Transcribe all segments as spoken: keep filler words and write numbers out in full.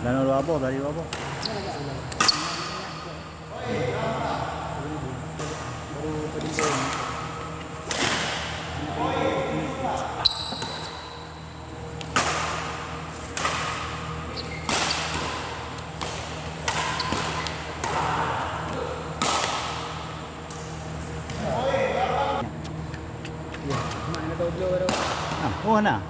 Dan dua boh, dari dua boh. Ah, oh, na.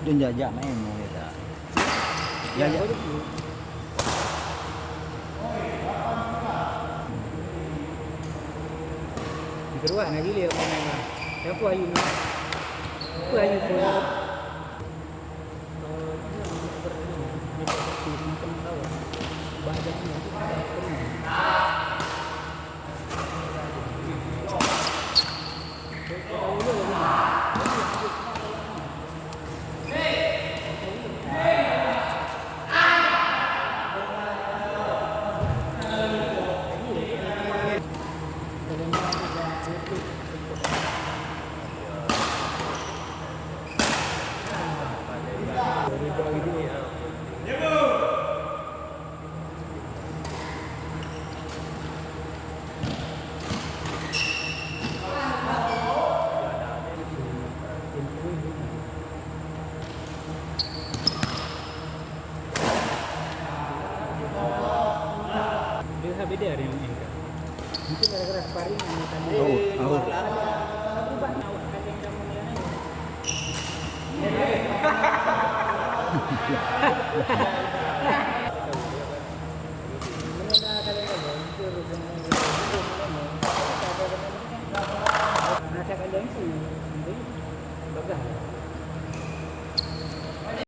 Jeuet jak-jak main nyoe dah. Ya, ya. Keudua na gile pemain. Siapa ayu ni? Apa ayu pun? Dia beda dengan Eka. Mungkin gara-gara sparring sama tadi. Oh, oh. Berubah awak kata yang kamu ni.